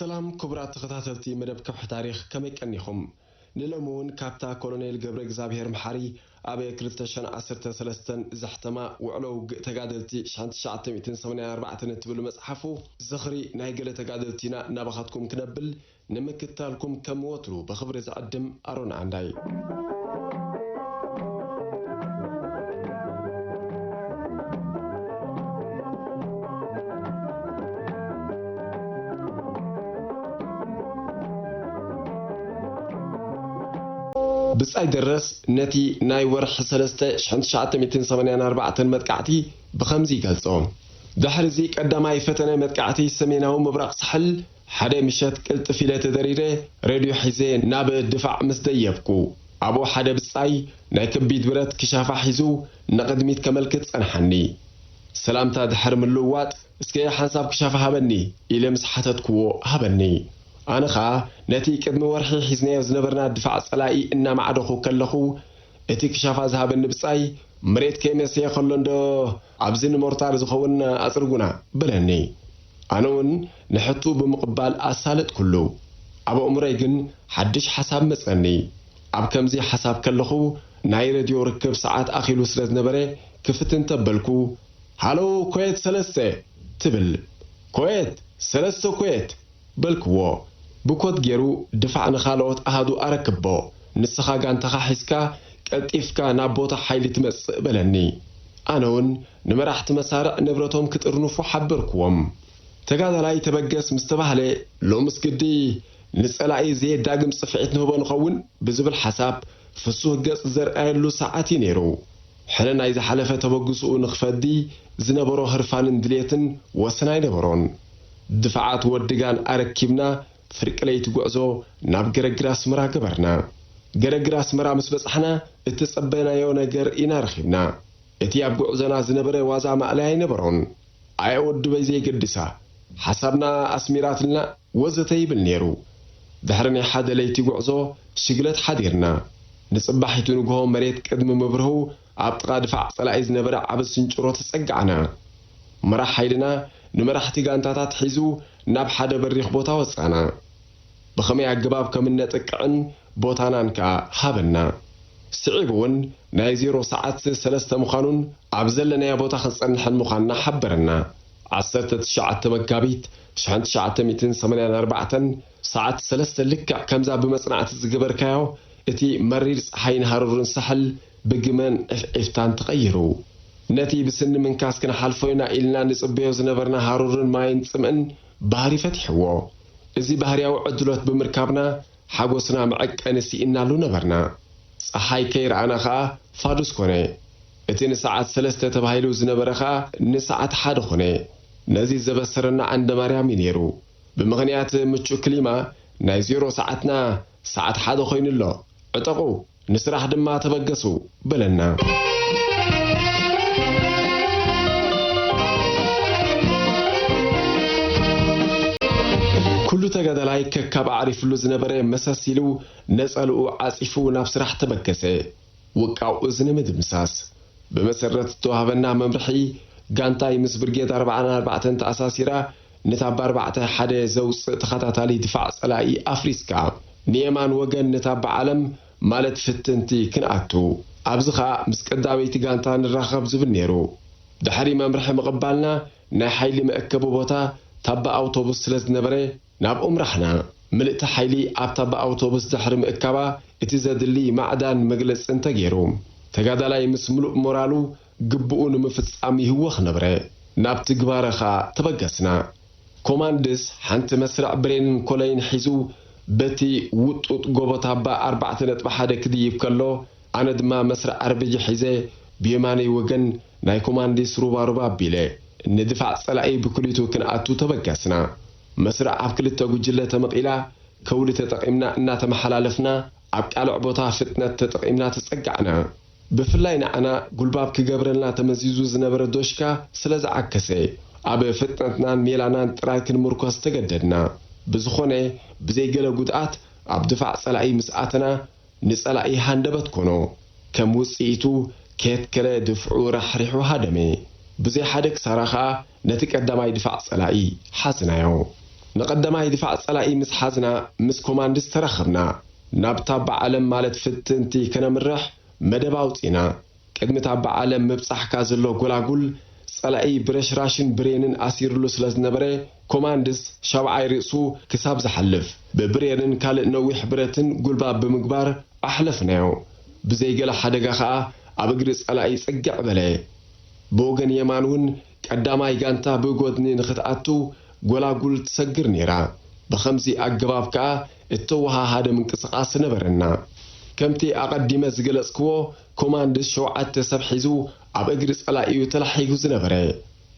ሰላም ክቡራት ተኸታተልቲ መደብ ከውሒ ታሪኽ፣ ከመይ ቀኒኹም? ንሎሚ እውን ካብታ ኮሎኔል ገብረ እግዚኣብሔር መሓሪ ኣብ ክልተ ሽሕን ዓሰርተ ሰለስተን ዘሕተማ ውዕሎ ውግእ ተጋደልቲ ሽሕን ትሽዓተ ሚእትን ሰማንያን ኣርባዕተን እትብል መጽሓፉ ዝኽሪ ናይ ገለ ተጋደልቲ ኢና እናባኻትኩም ክነብል ንምክትታልኩም ከም ወትሩ ብኽብሪ ዝዕድም ኣሮን ዓንዳይ። ብጻይ ደረስ ነቲ ናይ ወርሒ ሰለስተ ሽሕን ትሽዓተ ሚእትን ሰማንያን ኣርባዕተን መጥቃዕቲ ብኸምዚ ይገልጾ። ድሕሪ እዚ ቀዳማይ ፈተነ መጥቃዕቲ ሰሜናዊ ምብራቕ ሳሕል፣ ሓደ ምሸት ቅልጥፍ ኢለ ተደሪረ፣ ሬድዮ ሒዘ ናብ ድፋዕ ምስ ደየብኩ፣ ኣብኡ ሓደ ብጻይ ናይ ከቢድ ብረት ክሻፋ ሒዙ ንቕድሚት ከመልክት ጸንሓኒ። ሰላምታ ድሕሪ ምልውዋጥ፣ "እስከ ሓንሳብ ክሻፋ ሃበኒ" ኢለ ምስ ሓተትክዎ፣ ሃበኒ። ኣነ ኸኣ ነቲ ቅድሚ ወርሒ ሒዝናዮ ዝነበርና ድፋዕ ጸላኢ እናማዕደኹ ከለኹ፣ እቲ ክሻፋ ዝሃበኒ ብጻይ፣ "መሬት ከይመሰየ ከሎ እንዶ ኣብዚ ንሞርታር ዝኸውን ኣጽርጉና" በለኒ። ኣነ እውን ንሕቱ ብምቕባል ኣሳለጥኩሉ። ኣብ ኣእምሮይ ግን ሓድሽ ሓሳብ መጸኒ። ኣብ ከምዚ ሓሳብ ከለኹ፣ ናይ ሬድዮ ርክብ ሰዓት ኣኺሉ ስለ ዝነበረ፣ ክፍትን ተበልኩ፣ "ሃሎ፣ ኮየት ሰለስተ" ትብል። "ኮየት፣ ሰለስተ ኮየት" በልክዎ። ብኮድ ገይሩ፣ "ድፋዕ ንኻልኦት ኣሃዱ ኣረክቦ፣ ንስኻ ጋንታኻ ሒዝካ ቀልጢፍካ ናብ ቦታ ሓይሊ ትመጽእ" በለኒ። ኣነ እውን ንመራሕቲ መሳርዕ ንብረቶም ክጥርንፉ ሓበርክዎም። ተጋዳላይ ተበገስ ምስ ተባህለ፣ "ሎምስ ግዲ ንጸላኢ ዘየዳግም ጽፍዒት ንህቦ ንኸውን" ብዝብል ሓሳብ ፍሱህ ገጽ ዘርኣየሉ ሰዓት እዩ ነይሩ። ሕነ ናይ ዝሓለፈ ተበግስኡ ንኽፈዲ ዝነበሮ ህርፋንን ድልየትን ወሰን ኣይነበሮን። ድፋዓት ወዲ ጋን ኣረኪብና ፍርቂ ለይቲ ጉዕዞ ናብ ገረግር ኣስመራ ገበርና። ገረግር ኣስመራ ምስ በጻሕና እተጸበናዮ ነገር ኢና ረኺብና። እቲ ኣብ ጉዕዞና ዝነበረ ዋዛ ማእለያ ኣይነበሮን። ኣያ ወዲ በይ ዘይገድሳ፣ ሓሳብና ኣስሚራትልና ወዘተ ይብል ነይሩ። ድሕሪ ናይ ሓደ ለይቲ ጉዕዞ ሽግለት ሓዲርና። ንጽባሒቱ ንግሆ መሬት ቅድሚ ምብርሁ ኣብ ጥቓ ድፋዕ ጸላኢ ዝነበረ ዓቢ ስንጭሮ ተጸጋዕና። መራሕ ሓይልና ንመራሕቲ ጋንታታት ሒዙ ናብ ሓደ በሪኽ ቦታ ወጻና። ብኸመይ ኣገባብ ከም እነጥቅዕን ቦታናን ከኣ ሃበና። ስዒቡ እውን ናይ ዜሮ ሰዓት ሰለስተ ምዃኑን ኣብ ዘለናዮ ቦታ ክንጸንሕን ምዃንና ሓበረና። ዓሰርተ ትሽዓተ መጋቢት ሽሕን ትሽዓተ ሚእትን ሰማንያን ኣርባዕተን ሰዓት ሰለስተ ልክዕ ከምዛ ብመጽናዕቲ ዝገበርካዮ እቲ መሪር ጸሓይን ሃሩርን ሳሕል ብግመን ዕፍዒፍታን ተቐይሩ። ነቲ ብስኒ ምንካስ ክንሓልፎ ኢና ኢልና ንጽበዮ ዝነበርና ሃሩርን ማይን ጽምእን ባህሪ ፈቲሕዎ። እዚ ባህርያዊ ዕድሎት ብምርካብና ሓጎስና መዐቀኒ ስኢንናሉ ነበርና። ጸሓይ ከይረኣና ኸኣ ፋዱስ ኮነ። እቲ ንሰዓት ሰለስተ ተባሂሉ ዝነበረ ኸኣ ንሰዓት ሓደ ኮነ። ነዚ ዘበሰረና ዓንደ ማርያም እዩ ነይሩ። ብምኽንያት ምቹእ ክሊማ ናይ ዜሮ ሰዓትና ሰዓት ሓደ ኮይኑ ኣሎ። ዕጠቑ፣ ንስራሕ ድማ ተበገሱ በለና። ኩሉ ተጋዳላይ ከካብ ኣዕሪፍሉ ዝነበረ መሰስ ኢሉ ነጸልኡ ዓጺፉ ናብ ስራሕ ተበገሰ። ውቃው እዚ ንምድምሳስ። ብመሰረት ዝተዋህበና መምርሒ፣ ጋንታይ ምስ ብርጌድ ኣርባዓን ኣርባዕተን ተኣሳሲራ፣ ንታባ ኣርባዕተ ሓደ ዘውጽእ ተኸታታሊ ድፋዕ ጸላኢ ኣፍሪስካ፣ ንየማን ወገን ንታባ ዓለም፣ ማለት ፍትንቲ፣ ክንኣቱ። ኣብዚ ኸኣ ምስ ቀዳመይቲ ጋንታ ንራኸብ ዝብል ነይሩ። ድሕሪ መምርሒ ምቕባልና፣ ናይ ሓይሊ መእከቢ ቦታ ታባ ኣውቶቡስ ስለ ዝነበረ፣ ናብኡ ምራሕና። ምልእቲ ሓይሊ ኣብታ ብኣውቶቡስ ድሕሪ ምእካባ፣ እቲ ዘድሊ ማዕዳን መግለጽን ተገይሩ። ተጋዳላይ ምስ ምሉእ ሞራሉ ግቡኡ ንምፍጻም ይህወኽ ነበረ። ናብ ትግባረ ኸኣ ተበገስና። ኮማንድስ ሓንቲ መስርዕ ብሬንን ኮለይን ሒዙ በቲ ውጡጥ ጎቦ ታባ ኣርባዕተ ነጥቢ ሓደ ክድይብ ከሎ፣ ኣነ ድማ መስርዕ ኣርቢጂ ሒዘ ብየማነይ ወገን ናይ ኮማንዲስ ሩባሩባ ኣቢለ፣ ንድፋዕ ጸላኢ ብክሊቱ ክንኣቱ ተበገስና። መስርዕ ኣብ ክልተ ጉጅለ ተመቒላ፣ ከውሊ ተጠቒምና እናተመሓላለፍና፣ ኣብ ቃልዕ ቦታ ፍጥነት ተጠቒምና ተጸጋዕና። ብፍላይ ንዓና ጉልባብ ክገብረልና ተመዚዙ ዝነበረ ዶሽካ ስለ ዝዓከሰ፣ ኣብ ፍጥነትናን ሜላናን ጥራይ ክንምርኮስ ተገደድና። ብዝኾነ፣ ብዘይ ገለ ጉድኣት ኣብ ድፋዕ ጸላኢ ምስ ኣተና፣ ንጸላኢ ሃንደበት ኮኖ። ከም ውጽኢቱ፣ ከየትከለ ድፍዑ ራሕሪሑ ሃደመ። ብዘይ ሓደ ክሳራ ኸኣ ነቲ ቀዳማይ ድፋዕ ጸላኢ ሓዝናዮ። ንቐዳማይ ድፋዕ ጸላኢ ምስ ሓዝና፣ ምስ ኮማንድስ ተራኸብና። ናብታ በዓለም ማለት ፍትንቲ ከነምርሕ መደብ ኣውጺና። ቅድሚ እታ በዓለም ምብጻሕካ ዘሎ ጎላጉል፣ ጸላኢ ብረሽራሽን ብሬንን ኣሲርሉ ስለ ዝነበረ፣ ኮማንድስ ሻብዓይ ርእሱ ክሳብ ዝሓልፍ፣ ብብሬንን ካልእ ነዊሕ ብረትን ጉልባብ ብምግባር ኣሕለፍናዮ። ብዘይ ገለ ሓደጋ ኸኣ ኣብ እግሪ ጸላኢ ጽግዕ በለ። ብወገን የማን እውን ቀዳማይ ጋንታ ብጎድኒ ንኽትኣቱ ጎላጉል ትሰግር ነይራ። ብኸምዚ ኣገባብ ከኣ እተወሃሃደ ምንቅስቓስ ነበረና። ከምቲ ኣቐዲመ ዝገለጽክዎ፣ ኮማንድስ ሸውዓተ ሰብ ሒዙ ኣብ እግሪ ጸላኢ'ዩ ተላሒጉ ዝነበረ።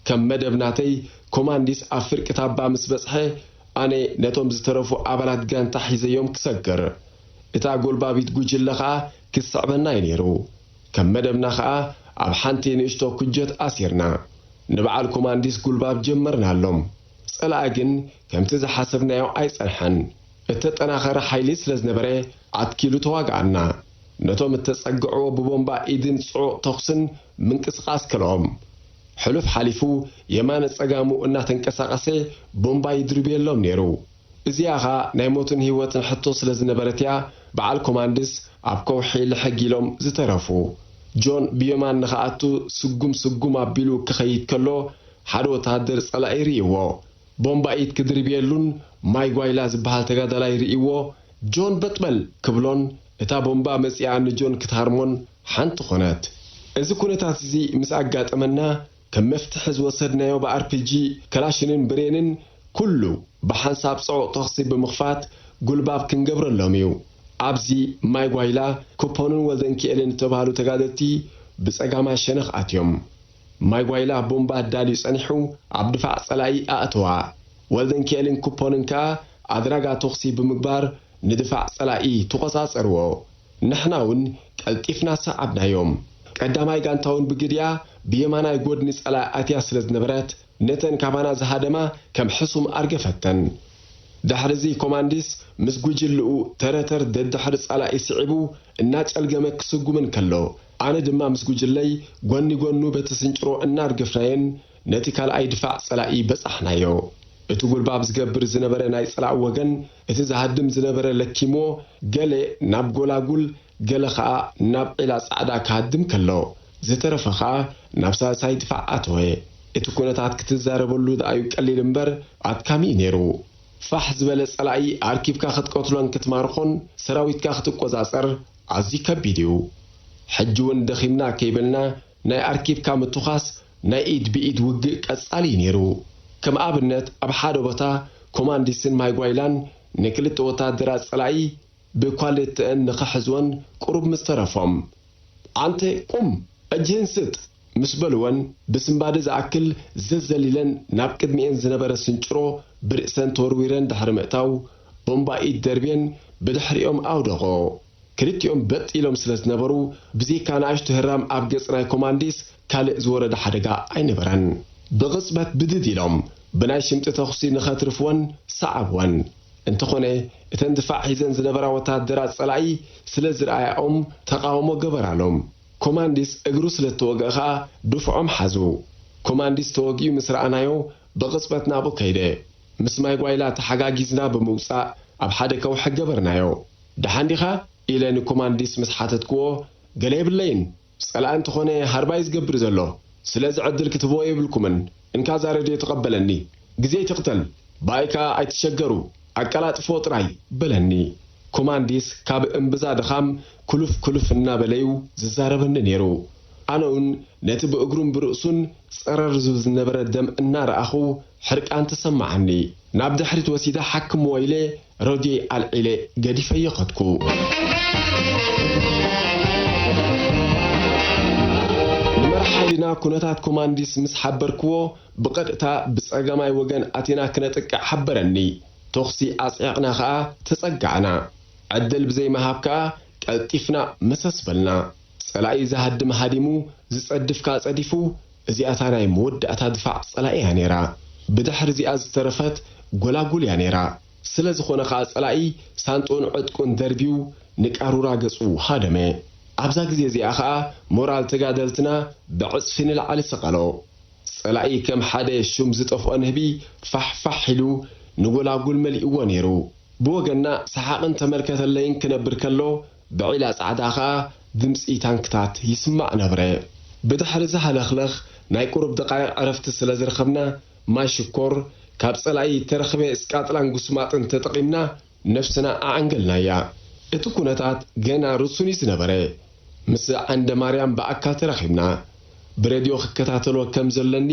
ከም መደብ ናተይ፣ ኮማንዲስ ኣብ ፍርቂ ታባ ምስ በጽሐ፣ ኣነ ነቶም ዝተረፉ ኣባላት ጋንታ ሒዘዮም ክሰግር። እታ ጎልባቢት ጉጅለ ኸኣ ክትስዕበና እዩ ነይሩ። ከም መደብና ኸኣ ኣብ ሓንቲ ንእሽቶ ኩጀት ኣሲርና። ንበዓል ኮማንዲስ ጉልባብ ጀመርናሎም። ጸላኢ ግን ከምቲ ዝሓሰብናዮ ኣይጸንሐን። እተጠናኸረ ሓይሊ ስለ ዝነበረ ኣትኪሉ ተዋግኣና። ነቶም እተጸግዕዎ ብቦምባ ኢድን ጽዑቕ ተኹስን ምንቅስቓስ ከልኦም። ሕሉፍ ሓሊፉ የማነ ጸጋሙ እናተንቀሳቐሰ ቦምባ ይድርብየሎም ነይሩ። እዚኣ ኸኣ ናይ ሞትን ህይወትን ሕቶ ስለ ዝነበረት እያ በዓል ኮማንድስ ኣብ ከውሒ ልሕግ ኢሎም ዝተረፉ። ጆን ብየማን ንኽኣቱ ስጉም ስጉም ኣቢሉ ክኸይድ ከሎ ሓደ ወተሃደር ጸላኢ ርእይዎ። ቦምባኢት ክድርብየሉን ማይ ጓይላ ዝበሃል ተጋዳላይ ርእይዎ ጆን በጥበል ክብሎን እታ ቦምባ መጺኣ ንጆን ክትሃርሞን ሓንቲ ኾነት። እዚ ኩነታት እዚ ምስ ኣጋጠመና ከም መፍትሒ ዝወሰድናዮ ብኣርፒጂ፣ ከላሽንን ብሬንን ኩሉ ብሓንሳብ ጽዑቕ ተኹሲ ብምኽፋት ጉልባብ ክንገብረሎም እዩ። ኣብዚ ማይ ጓይላ፣ ኩፖንን ወልደንኪኤልን እተባህሉ ተጋደልቲ ብጸጋማይ ሸነኽ ኣትዮም። ማይ ጓይላ ቦምባ ኣዳልዩ ጸኒሑ ኣብ ድፋዕ ጸላኢ ኣእተዋ። ወልደንኪኤልን ኩፖንን ከኣ ኣድራጋ ተኹሲ ብምግባር ንድፋዕ ጸላኢ ተቖጻጸርዎ። ንሕና እውን ቀልጢፍና ሰዓብናዮም። ቀዳማይ ጋንታ እውን ብግዲኣ ብየማናይ ጎድኒ ጸላኢ ኣትያ ስለ ዝነበረት፣ ነተን ካባና ዝሃደማ ከም ሕሱም ኣርገፈተን። ድሕሪ እዚ ኮማንዲስ ምስ ጉጅልኡ ተረተር ደድሕሪ ጸላኢ ስዒቡ እናጨልገመ ክስጉም እንከሎ፣ ኣነ ድማ ምስ ጉጅለይ ጎኒ ጎኑ በቲ ስንጭሮ እናርገፍናየን ነቲ ካልኣይ ድፋዕ ጸላኢ በጻሕናዮ። እቲ ጉልባብ ዝገብር ዝነበረ ናይ ጸላኢ ወገን፣ እቲ ዝሃድም ዝነበረ ለኪምዎ፣ ገለ ናብ ጎላጉል፣ ገለ ኸኣ ናብ ዒላ ጻዕዳ ክሃድም ከሎ፣ ዝተረፈ ኸኣ ናብ ሳልሳይ ድፋዕ ኣተወ። እቲ ኩነታት ክትዛረበሉ ደኣ'ዩ ቀሊል እምበር ኣድካሚ እዩ ነይሩ። ፋሕ ዝበለ ጸላኢ ኣርኪብካ ክትቀትሎን ክትማርኾን ሰራዊትካ ክትቆጻጸር ኣዝዩ ከቢድ እዩ። ሕጂ እውን ደኺምና ከይበልና ናይ ኣርኪብካ ምትዃስ ናይ ኢድ ብኢድ ውግእ ቀጻሊ እዩ ነይሩ። ከም ኣብነት ኣብ ሓደ ቦታ ኮማንዲስን ማይጓይላን ንክልተ ወታደራት ጸላኢ ብኳልተአን ንኽሕዝወን ቁሩብ ምስ ተረፎም፣ ኣንተ ቁም፣ እጅህን ስጥ! ምስ በልወን፣ ብስንባደ ዝኣክል ዘዘሊለን ናብ ቅድሚኤን ዝነበረ ስንጭሮ ብርእሰን ተወርዊረን ድሕሪ ምእታው፣ ቦምባ ኢድ ደርብየን ብድሕሪኦም ኣውደቖ። ክልቲኦም በጥ ኢሎም ስለ ዝነበሩ፣ ብዘይካ ንኣሽቱ ህራም ኣብ ገጽ ናይ ኮማንዲስ ካልእ ዝወረደ ሓደጋ ኣይነበረን። ብቕጽበት ብድድ ኢሎም ብናይ ሽምጢ ተኹሲ ንኸትርፍወን ሰዓብወን። እንተኾነ፣ እተን ድፋዕ ሒዘን ዝነበራ ወተሃደራት ጸላኢ ስለ ዝረኣያኦም ተቓውሞ ገበራሎም። ኮማንዲስ እግሩ ስለ እተወግአ ኸኣ ድፍዖም ሓዙ። ኮማንዲስ ተወጊኡ ምስ ረኣናዮ ብቕጽበት ናብኡ ከይደ። ምስ ማይ ጓይላ ተሓጋጊዝና ብምውጻእ ኣብ ሓደ ከውሒ ገበርናዮ። ደሓን ዲኻ? ኢለ ንኮማንዲስ ምስ ሓተትክዎ፣ ገለ የብለይን፣ ጸላኢ እንተኾነ ሃርባይ ዝገብር ዘሎ። ስለዚ ዕድል ክትህብዎ የብልኩምን። እንካ እዛ ረድዮ ተቐበለኒ። ግዜ ኣይትቕተል። ብኣይ ከኣ ኣይትሸገሩ። ኣቀላጥፍዎ ጥራይ በለኒ። ኮማንዲስ ካብ እምብዛ ድኻም ክሉፍ ክሉፍ እናበለዩ ዝዛረበኒ ነይሩ። ኣነ እውን ነቲ ብእግሩን ብርእሱን ጸረር ዝብል ዝነበረ ደም እናረኣኹ ሕርቃን ተሰማዓኒ። ናብ ድሕሪት ወሲደ ሓክምዎ ኢለ ረድዮይ ኣልዒለ ገዲፈዮ ከድኩ። ንመራሕ ሓይልና ኩነታት ኮማንዲስ ምስ ሓበርክዎ ብቐጥታ ብጸጋማይ ወገን ኣቲና ክነጥቅዕ ሓበረኒ። ተኹሲ ኣጽዒቕና ኸኣ ተጸጋዕና። ዕድል ብዘይምሃብ ከኣ ቀልጢፍና መሰስ በልና። ጸላኢ ዝሃድም ሃዲሙ፣ ዝጸድፍ ከኣ ጸዲፉ፣ እዚኣታ ናይ መወዳእታ ድፋዕ ጸላኢ እያ ነይራ። ብድሕሪ እዚኣ ዝተረፈት ጎላጉል እያ ነይራ። ስለ ዝኾነ ከኣ ጸላኢ ሳንጥኡን ዕጥቁን ደርብዩ ንቃሩራ ገጹ ሃደመ። ኣብዛ ግዜ እዚኣ ከኣ ሞራል ተጋደልትና ብዕጽፊ ንላዕሊ ሰቐሎ። ጸላኢ ከም ሓደ ሹም ዝጠፍኦ ንህቢ ፋሕ ፋሕ ኢሉ ንጎላጉል መሊእዎ ነይሩ። ብወገንና ሰሓቕን ተመልከተለይን ክነብር ከሎ፣ ብዒላ ጻዕዳ ኸኣ ድምጺ ታንክታት ይስማዕ ነበረ። ብድሕሪ እዚ ሃለኽለኽ ናይ ቁሩብ ደቓይቕ ዕረፍቲ ስለ ዝረኸብና፣ ማይ ሽኮር፣ ካብ ጸላኢ እተረኽበ ስቃጥላን ጉስማጥን ተጠቒምና ነፍስና ኣዐንገልናያ። እቲ ኩነታት ገና ርሱን እዩ ዝነበረ። ምስ ዓንደ ማርያም ብኣካል ተራኺብና። ብሬድዮ ክከታተሎ ከም ዘለኒ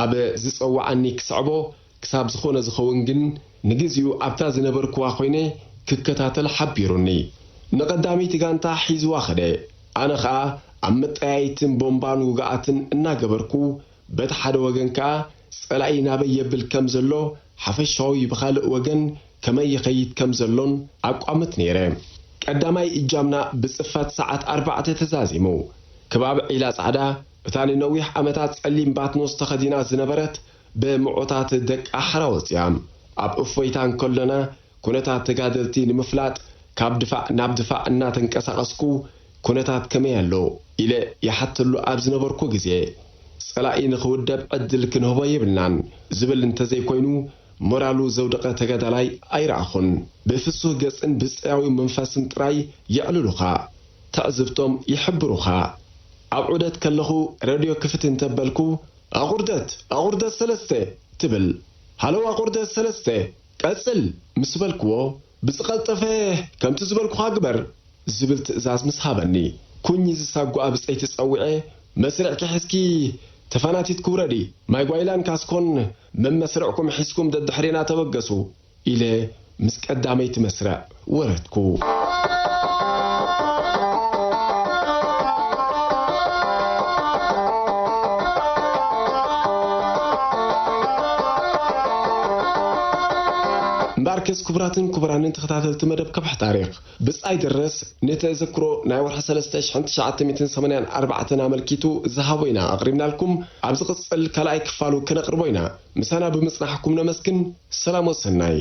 ኣብ ዝጸውዓኒ ክስዕቦ ክሳብ ዝኾነ ዝኸውን ግን፣ ንግዜኡ ኣብታ ዝነበርክዋ ኮይነ ክከታተል ሓቢሩኒ። ንቐዳመይቲ ጋንታ ሒዝዋ ኸደ። ኣነ ኸኣ ኣብ መጠያይትን ቦምባን ውግኣትን እናገበርኩ፣ በቲ ሓደ ወገን ከኣ ጸላኢ ናበይ የብል ከም ዘሎ፣ ሓፈሻዊ ብኻልእ ወገን ከመይ ይኸይድ ከም ዘሎን ኣቋምት ነይረ። ቀዳማይ እጃምና ብጽፈት ሰዓት ኣርባዕተ ተዛዚሙ። ከባቢ ዒላ ጻዕዳ፣ እታ ንነዊሕ ዓመታት ጸሊም ባትኖስ ተኸዲና ዝነበረት፣ ብምዑታት ደቃ ሓራ ወጺኣ። ኣብ እፎይታ እንከሎና፣ ኩነታት ተጋደልቲ ንምፍላጥ ካብ ድፋዕ ናብ ድፋዕ እናተንቀሳቐስኩ፣ "ኩነታት ከመይ ኣሎ?" ኢለ ይሓተሉ ኣብ ዝነበርኩ ግዜ፣ "ጸላኢ ንኽውደብ ዕድል ክንህቦ የብልናን" ዝብል እንተዘይኮይኑ፣ ሞራሉ ዘውደቐ ተጋዳላይ ኣይረኣኹን። ብፍሱህ ገጽን ብጽያዊ መንፈስን ጥራይ የዕልሉኻ፣ ትዕዝብቶም ይሕብሩኻ። ኣብ ዑደት ከለኹ ረድዮ ክፍት እንተበልኩ፣ "ኣቑርደት፣ ኣቑርደት ሰለስተ" ትብል። "ሃለው ኣቑርደት ሰለስተ፣ ቀጽል" ምስ በልክዎ፣ "ብዝቐልጠፈ ከምቲ ዝበልኩኻ ግበር" ዝብል ትእዛዝ ምስ ሃበኒ፣ ኩኝ ዝሳጓኣ ብጸይቲ ጸዊዐ፣ "መስርዕኪ ሒዝኪ ተፈናቲትኪ ውረዲ፣ ማይ ጓይላን ካስኮን መመስርዕኩም ሒዝኩም ደድሕሬና ተበገሱ" ኢለ ምስ ቀዳመይቲ መስርዕ ወረድኩ። እምበኣርከስ፣ ክቡራትን ክቡራንን ተኸታተልቲ መደብ ከብሒ ታሪኽ፣ ብጻይ ደረስ ንተዘክሮ ናይ ወርሒ ሰለስተ ሽሕን ትሽዓተ ሚእትን ሰማንያን ኣርባዕተን ኣመልኪቱ ዝሃቦ ኢና ኣቕሪብናልኩም። ኣብ ዝቕጽል ካልኣይ ክፋሉ ክነቕርቦ ኢና። ምሳና ብምጽናሕኩም ነመስግን። ሰላም ወሰናይ።